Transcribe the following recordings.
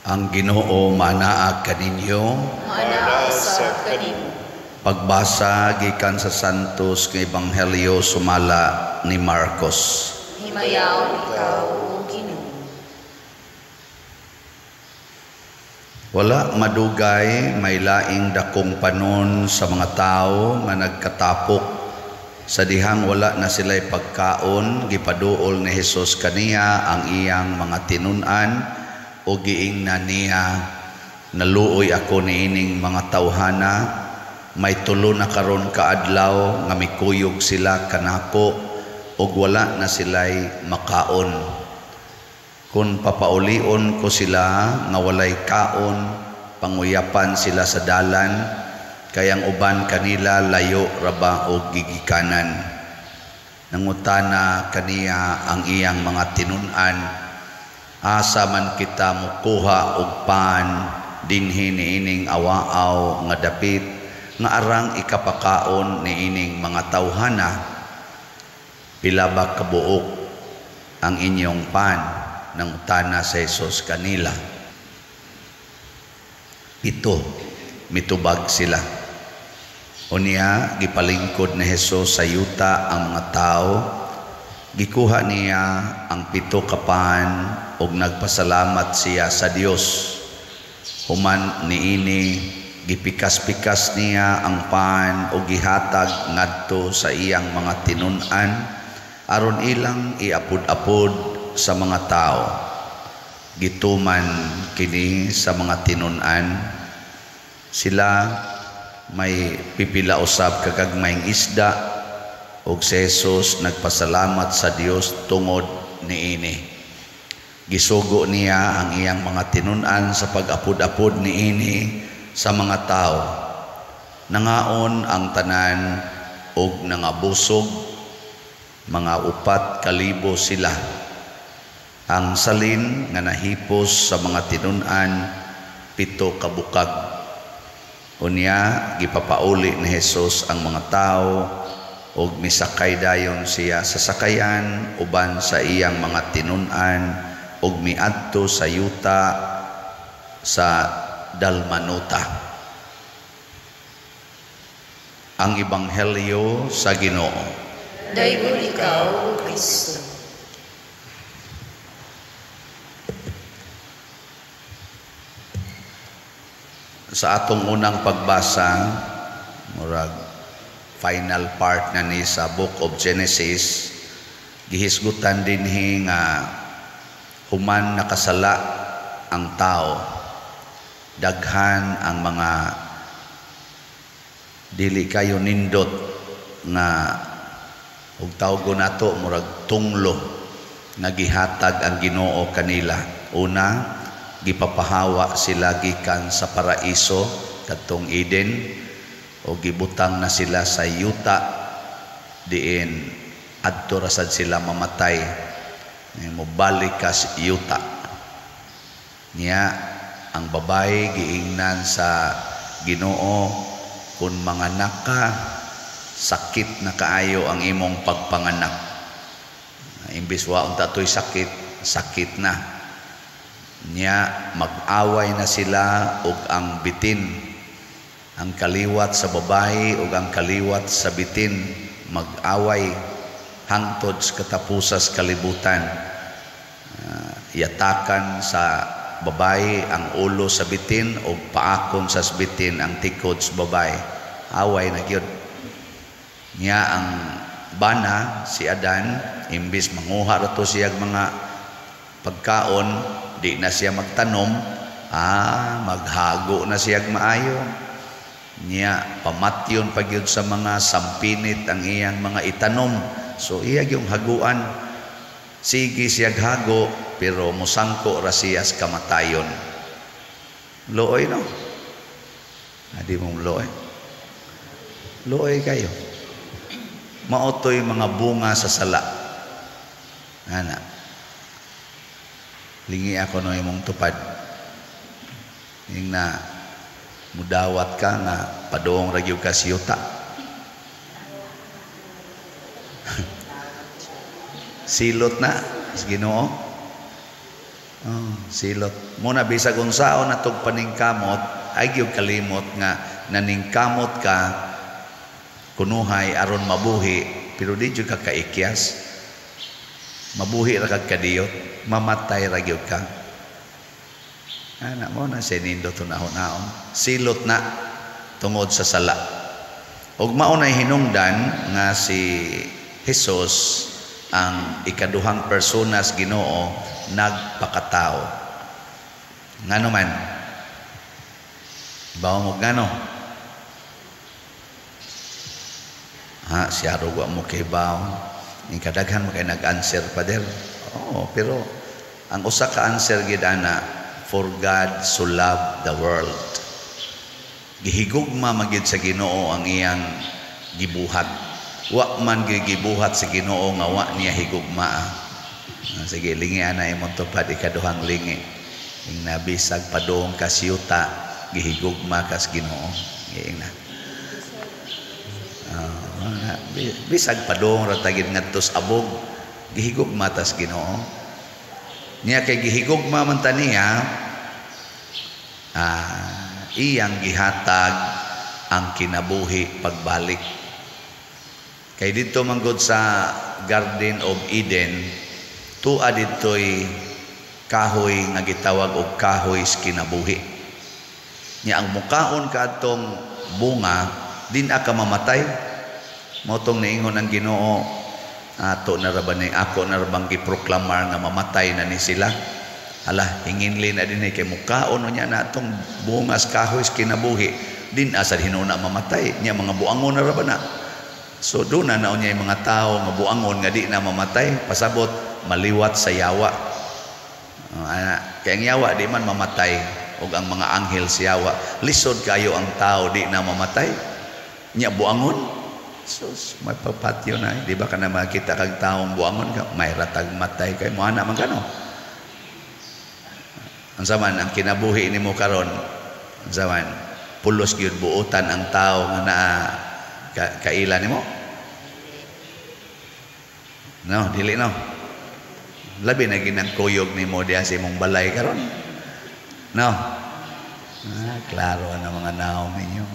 Ang Ginoo manaa kaninyo. Maanaa usab kanimo. Pagbasa gikan sa Santos nga Ebanghelyo sumala ni Marcos. Himayaon ikaw, o Ginoo. Wala madugay may laing dakong panon sa mga tawo nga nagkatapok sa dihang wala na sila'y pagkaon. Gipaduol ni Hesus kaniya ang iyang mga tinun-an o giingnan niya, "Naluoy ako niining mga tawhana, may 3 na karon kaadlaw nga mikuyog sila kanako ug wala na sila'y makaon. Kung papaulion ko sila nga walay kaon, panguyapan sila sa dalan, kayang uban kanila layo raba og gigikanan." Nangutana kaniya ang iyang mga tinun-an, "Asa man kita mukuha og pan dinhi niining awaaw nga dapit nga arang ikapakaon niining mga tawhana? Pila ba kabuok ang inyong pan?" Nangutana sa Jesus kanila. 7, mitubag sila. Unya gipalingkod ni Jesus sa yuta ang mga tao. Gikuha niya ang 7 ka pan ug nagpasalamat siya sa Dios. Human niini, gipikas-pikas niya ang pan ug gihatag ngadto sa iyang mga tinun-an aron ilang iapod-apod sa mga tao. Gituman kini sa mga tinun-an. Sila may pipila usab kagagmayng isda ug si Jesus nagpasalamat sa Dios tungod niini. Gisugo niya ang iyang mga tinun-an sa pag-apod-apod niini sa mga tao. Nangaon ang tanan ug nangabusog, mga 4,000 sila. Ang salin nga nahipos sa mga tinun-an, 7 ka bukag. Unya gipapauli ni Jesus ang mga tao ug misakay dayon siya sa sakayan uban sa iyang mga tinun-an ug miadto sa yuta sa Dalmanuta. Ang Ebanghelyo sa Ginoo. Daygon ikaw, O Kristo. Sa atong unang pagbasa, murag final part na ni sa Book of Genesis, gihisgutan dinhi nga human nakasala ang tao, daghan ang mga dili kayo nindot nga og tawgon nato murag tunglo nga gihatag ang Ginoo kanila. Una, gipapahawa sila gikan sa paraiso kadtong Eden o gibutang na sila sa yuta diin adto ra sad sila mamatay, mobalik ka sa yuta. Niya ang babae giingnan sa Ginoo, kun manganak ka, sakit na kaayo ang imong pagpanganak. Imbis wa unta toy sakit, sakit na. Niya mag-away na sila og ang bitin, ang kaliwat sa babae og ang kaliwat sa bitin, mag-away hangtod sa katapusas kalibutan. Yatakan sa babae ang ulo sa bitin og paakon sa bitin ang tikod sa babae. Away na gyud. Niya ang bana si Adan, imbis manguha ra to siyag mga pagkaon, di na siya magtanom, maghago na siyag maayo. Niya pamatyon pa gyud sa mga sampinit ang iyang mga itanom. So iya gyung haguan. Sige siyag hago pero mosangko ra siya sa kamatayon. Luoy no? Adi mong luoy. Luoy kayo. Maotoy mga bunga sa sala. Ana. Lingi ako no imong tupad. Ing na mudawat ka nga paduong ra gyud ka sa yuta. Silot na sa Ginoo. Oh, silot. Muna bisag unsaon natog paningkamot, ay gyud kalimot nga naningkamot ka kunuhay aron mabuhi, pero di jud ka kaikyas. Mabuhi ra kag kadiyot, mamatay ra gyud ka. Ana mo na sa nindot hunahon. Silot na tungod sa sala. Ug mao nay hinungdan nga si Jesus ang ikaduhang persona sa Ginoo nagpakatao. Ngano man? Bawo mo ngano? Ha, siya wa mo kay bawo. Ing kadaghan mo kay nag-answer pader. Oo, pero ang usa ka answer gid ana, for God so loved the world. Gihigugma magid sa Ginoo ang iyang gibuhat. Wa man gibuhat sa Ginoo nga wa niya higugmaa. Sige, lingi ana imong tupad ikaduhang lingi. Ing nabisag padung ka siyuta, gihigugma kas Ginoo. Giing na. Bisag padung ra tagid ngadto sa abog, gihigugma tas Ginoo. Niya kay gihigugma man ta niya, iyang gihatag ang kinabuhi pagbalik. Kay didto manggod sa Garden of Eden, tua didtoy kahoy nga gitawag og kahoy sa kinabuhi. Nya ang mukaon kaadtong bunga, din ka mamatay. Mao tong niingon ang Ginoo, ato na ra ba ni ako na ra bang giproklamar nga mamatay na ni sila? Ala, hinginli na dinhi kay mukaon unya na atong bunga sa kahoy sa kinabuhi, din asa hinuna mamatay. Nya mga buangon na ra ba na? So doon na naon niya yung mga tao nga buangon nga di na mamatay, pasabot maliwat sa yawa. Ana, kay ang yawa di man mamatay og ang mga anghel sa yawa. Lisod kayo ang tao di na mamatay. Nya buangon. Sus, may papatyo na. Di ba ka na makita kag taong buangon ka, may ratag matay kay mo ana man kano. Ang saman ang kinabuhi nimo karon, ang saman pulos gyud buotan ang tao nga naa kaila nimo. No, dili no. Labi na ginang kuyog nimo diha sa imong balay karon. No. Klaro na mga naong ninyo.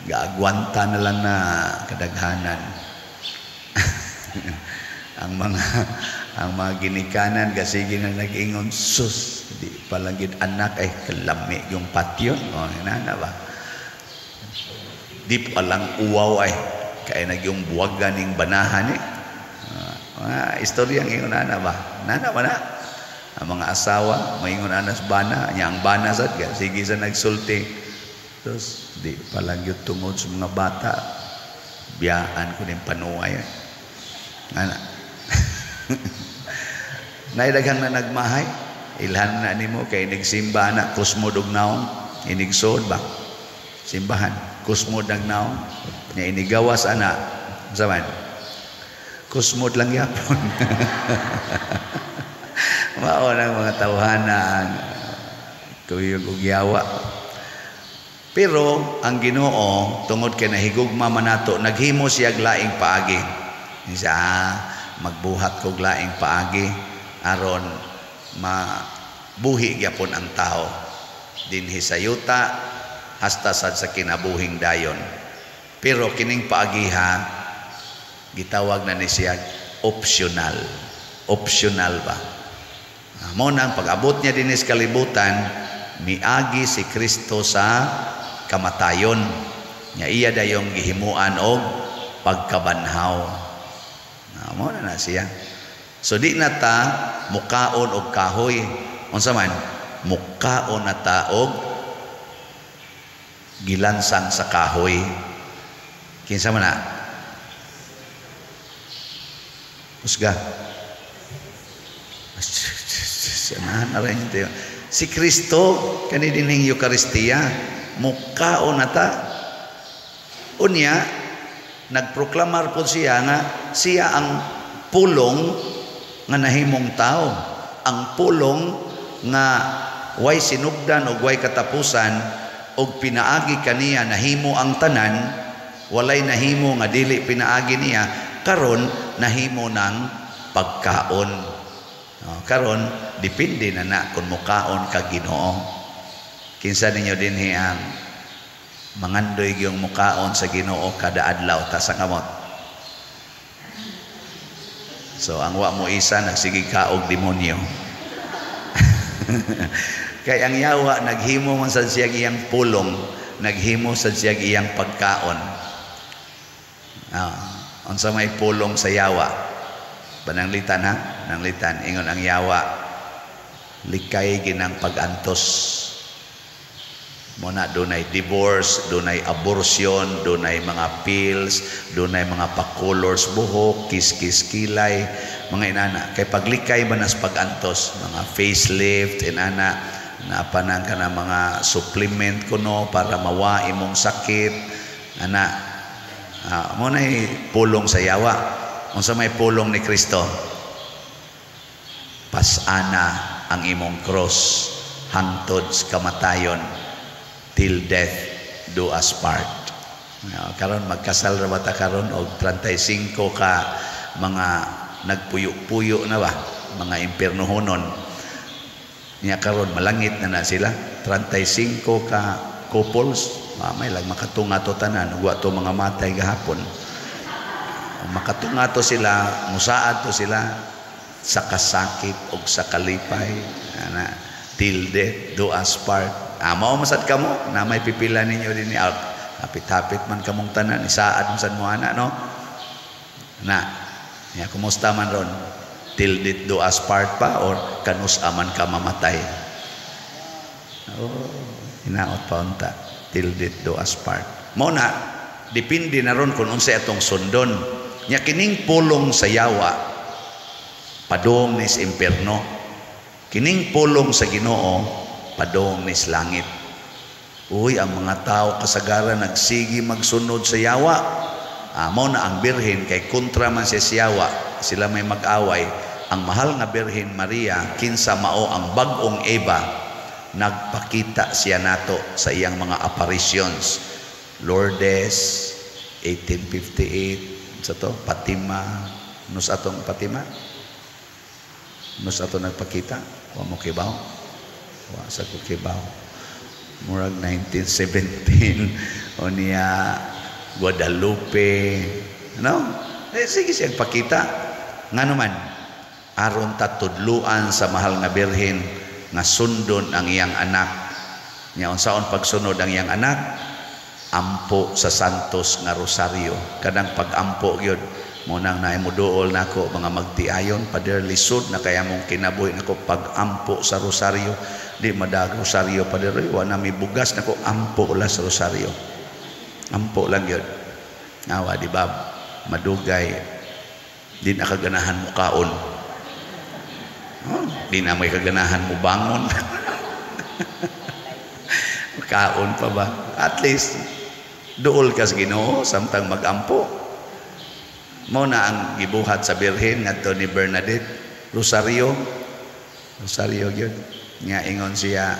Gaagwanta na lang na kadaghanan. Ang mga ginikanan kasi na nag-ingon, sus, di palangit anak ay kalami yung patyon. O, nana ba? Di palang uwaw ay kaya nagyong buwagan ning banahan eh. Mga istoryang ingon ana ba? Nana ba na? Ang mga asawa, maingon anas bana, nya ang bana sad sige sa nagsulti. Terus di palang yun tungod sa mga bata, biyaan ko ning panuay. Ana. Naidaghang na nagmahay, ilhan na nimo kay nagsimba na kusmod og naong, inigsod ba? Simbahan, kusmod ang naong, nya inigawas ana, zaman. Kusmod lang yapon. Mao nang mga tawhana ang kuyog og yawa. Pero ang Ginoo tungod kay nahigugma man nato, naghimo siya og laing paagi. Siya, magbuhat kog laing paagi aron mabuhi gyapon ang tao dinhi sa yuta hasta sad sa kinabuhing dayon. Pero kining paagiha gitawag na ni siya optional. Optional ba? Mao nang pag-abot niya dinhi sa kalibutan, miagi si Kristo sa kamatayon. Nya iya dayong gihimuan og pagkabanhaw. Mao na na siya. So di na ta mukaon og kahoy. Unsa man? Mukaon na ta og gilansang sa kahoy. Kinsa man na? Husga. Si Kristo kani dinhing Eucharistia mukaon na ta. Unya nagproklamar po siya nga siya ang pulong nga nahimong tao, ang pulong nga way sinugdan og way katapusan og pinaagi kaniya nahimo ang tanan, walay nahimo nga dili pinaagi niya, karon nahimo ng pagkaon. Oh, karon depende na na kung mukaon ka Ginoo. Kinsa ninyo dinhi ang mangandoy gyung mukaon sa Ginoo kada adlaw? Taas ang kamot. So ang wa mo isa, nagsige kaog demonyo. Kay ang yawa naghimo man sad siya iyang pulong, naghimo sad siya iyang pagkaon. Unsa may pulong sa yawa? Pananglitan ha, pananglitan ingon ang yawa, likay ginang pag-antos. Mo na dunay divorce, dunay abortion, dunay mga pills, dunay mga pa-colors buhok, kiss-kiss kilay, mga inana. Kay paglikay man as pag-antos, mga facelift, inana, naapanan ka na mga supplement kuno para mawa imong sakit, ana. Mo na pulong sa yawa. Unsa may pulong ni Kristo? Pasana ang imong cross hangtod sa kamatayon, till death do us part. Karon magkasal ra ba ta karon og 35 ka mga nagpuyo-puyo na ba, mga impiernohonon. Nya karon malangit na na sila, 35 ka couples, mamay lang makatunga to tanan, ug wa to mga matay gahapon. Makatunga to sila, musaad to sila sa kasakit og sa kalipay, ana, till death do us part. Mao masad kamo na may pipila ninyo dinhi, hapit-hapit man kamong tanan, isaad man sad mo ana, no? Na nya kumusta man ron? Till death do us part pa or kanus aman ka mamatay? Oh, hinaot pa unta till death do us part. Mao na depende na ron kung unsay atong sundon. Nya kining pulong sa yawa padung nis impierno, kining pulong sa Ginoo padung nis langit. Uy, ang mga tao kasagaran nagsigi magsunod sa yawa. Mao na ang birhen kay kontra man siya sa yawa, sila may mag-away. Ang mahal nga Birhen Maria, kinsa mao ang bag-ong Eva, nagpakita siya nato sa iyang mga apparitions. Lourdes 1858 sa to, Fatima, nus atong Fatima, nus ato nagpakita, wa mo kibaw, wa sa ko kibaw. Murag 1917 o niya Guadalupe, no? Eh, sige siya pakita. Ngano man, aron ta tudluan sa mahal nga Birhen nga sundon ang iyang anak. Nya unsaon pagsunod ang iyang anak? Ampo sa Santos nga Rosario. Kanang pag-ampo gyud mo nang naay moduol nako mga magtiayon, "Pader, lisod na kaya mong kinabuhi nako pag-ampo sa Rosario. Di madag Rosario, Pader, wa na mi bugas." Nako, ampo la sa Rosario. Ampo lang gyud. Awa di ba madugay di na kaganahan mo kaon. Oh, di na may kaganahan mo bangon. Kaon pa ba? At least duol ka sa Ginoo samtang magampo. Mo na ang gibuhat sa Birhen ngadto ni Bernadette, Rosario. Rosario gyud. Nga ingon siya,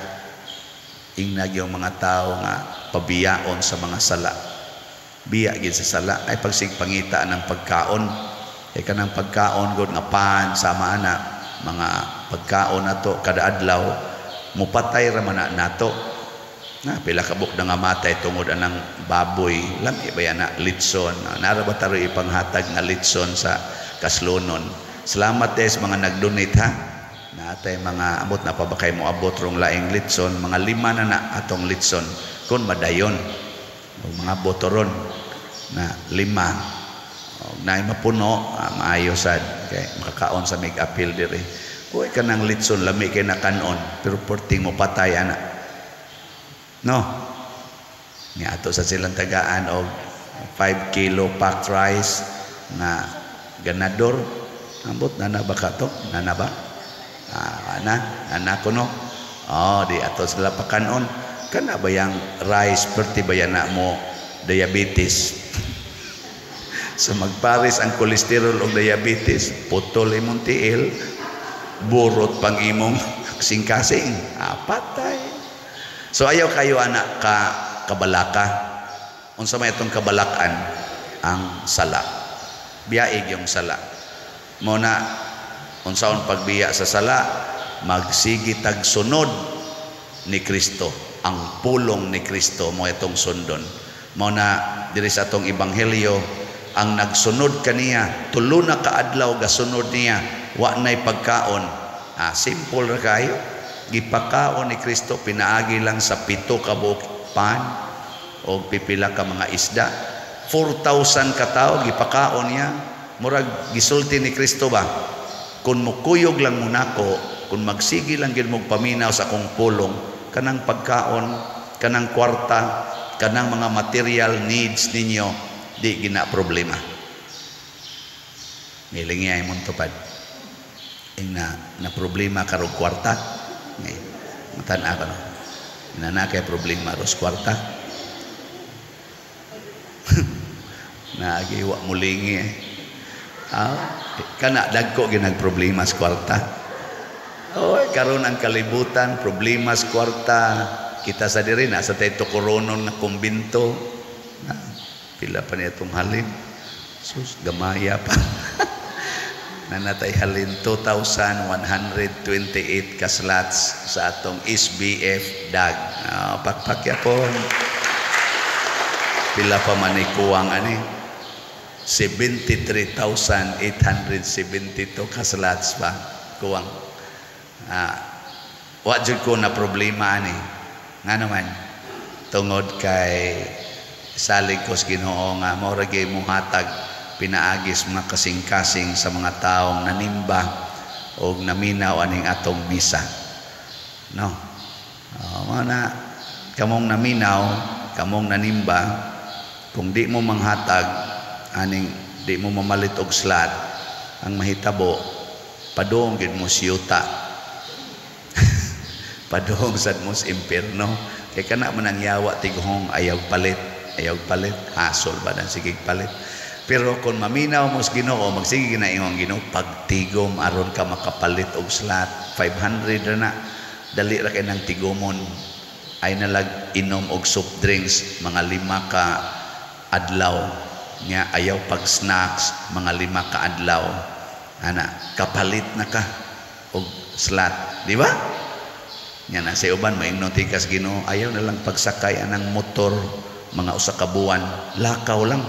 ingnag yung mga tao nga pabiyaon sa mga sala. Biya gid sa sala ay pagsigpangita ng pagkaon. Kay kanang pagkaon gud nga pan sama ana mga pagkaon nato kada adlaw, mupatay ra man na nato. Na pila ka buok na nga matay tungod anang baboy, lami ba yan na litson? Nara ba taro ipanghatag nga litson sa kaslonon? Salamat des mga nag-donate ha. Naatay mga abot na pa ba kay mo abot rong laing litson, mga 5 na na atong litson kun madayon. Og mga botoron na 5. Og naay mapuno, maayo sad kay makakaon sa make appeal diri. Uy, kanang litson lami kay nakanon, pero perting mo patay ana. No. Nga ato sa silang tagaan og 5 kilo packed rice na ganador. Ambot nana ba ka to? Nana ba? Ana, ana ko no. Oh, di ato sila pakanon. Kana ba yang rice perti ba yan na mo diabetes? So magpares ang kolesterol og diabetes, putol imong tiil, burot pang imong kasing-kasing. Patay. So ayaw kayo anak ka kabalaka. Unsa may itong kabalakan? Ang sala. Biyaig yung sala. Mo na Unsaon pagbiya sa sala? Magsige tag sunod ni Kristo. Ang pulong ni Kristo mo itong sundon. Mao na diri sa atong ebanghelyo, ang nagsunod kaniya, tulo na kaadlaw gasunod niya, wa nay pagkaon. Simple ra kayo. Gipakaon ni Kristo pinaagi lang sa 7 ka buok pan o pipila ka mga isda. 4,000 ka tawo gipakaon niya. Murag gisulti ni Kristo ba? Kung mukuyog lang mo nako, kung magsige lang gyud mog paminaw sa akong pulong, kanang pagkaon, kanang kwarta, kanang mga material needs ninyo, di gina problema. Milingi ay mong tupad. Ing na problema karong kwarta. Ngay, matan-a ka no. Ina na kay problema ros kwarta. Naagi wa mulingi eh. Kana dagko ginag problema sa kwarta. Oy, karon ang kalibutan problema sa kwarta. Kita sa diri na sa tayo koronon na kumbinto. Pila pa niya itong halin. Sus, gamaya pa. Nanatay halin 2,128 ka slots sa atong SBF DAG. Pakpak yapon. Pila pa man ikuwang ani? 73,872 ka slots pa kuwang. Wa jud ko na problema ani. Nga naman tungod kay salig ko sa Ginoo nga mao ra gyud mohatag pinaagis mga kasing-kasing sa mga taong nanimba og naminaw aning atong misa. No. Mao na kamong naminaw, kamong nanimba, kung di mo manghatag aning di mo mamalit og slot, ang mahitabo padung gid mo siyuta. Padung sad mo sa impierno. Kay kana man ang yawa tiguhong ayaw palit, hasol ba dan sige palit. Pero kung maminaw mo sa Ginoo, magsige na imong Ginoo pagtigom aron ka makapalit og slot. 500 ra na. Dali ra kay nang tigomon. Ay nalag inom og soft drinks mga 5 ka adlaw. Nya ayaw pag snacks mga 5 ka adlaw. Ana, kapalit na ka og slot, di ba? Nya na sa uban maingnon tikas Ginoo, ayaw na lang pagsakay anang motor mga usa ka buwan, lakaw lang.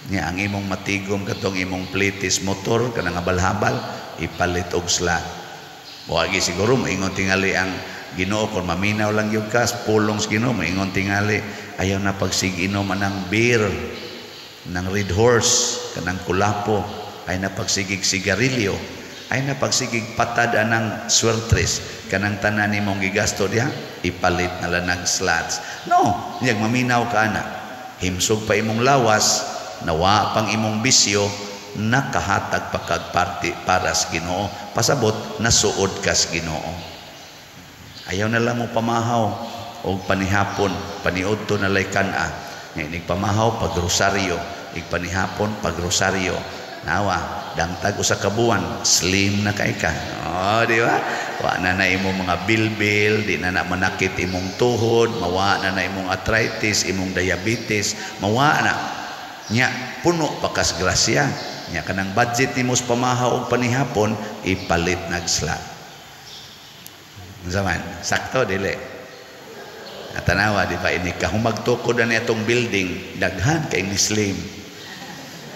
Nya ang imong matigom katong imong plitis motor kanang habal-habal ipalit og slot. Wagi siguro maingon tingali ang Ginoo kon maminaw lang gyud ka pulong sa Ginoo, maingon tingali ayaw na pagsiginom anang beer nang Red Horse kanang kulapo, ay na pagsigig sigarilyo, ay na pagsigig patad anang swertres kanang tanan nimong gigasto diha ipalit na lang ng slots. No, niyag maminaw ka ana, himsog pa imong lawas, nawa pang imong bisyo, nakahatag pa kag parti para sa Ginoo. Pasabot nasuod ka sa Ginoo. Ayaw na lang mo pamahaw og panihapon, paniudto na lay kan-a. Nga inig pamahaw pag rosaryo, igpanihapon pag rosaryo. Nawa, dangtag usa ka buwan, slim na kay ka. Oh, di ba? Wa na na imong mga bilbil, di na na manakit imong tuhod, mawa na na imong arthritis, imong diabetes, mawa na. Nya puno pa kas grasya. Nya kanang budget nimo sa pamahaw og panihapon ipalit nag slot. Unsa man? Sakto dili? Atanawa di ba ini kahumagtukod na atong building, daghan kay ni slim.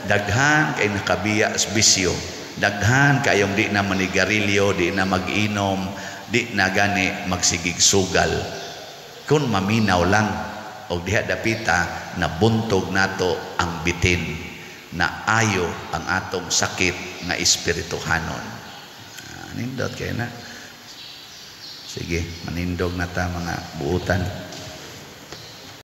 Daghan kay nakabiya sa bisyo. Daghan kayong di na manigarilyo, di na mag-inom, di na gani magsigig sugal. Kung maminaw lang og diha dapita nabuntog nato ang bitin na ayo ang atong sakit nga espirituhanon. Nindot kay na. Sige, manindog na ta mga buutan.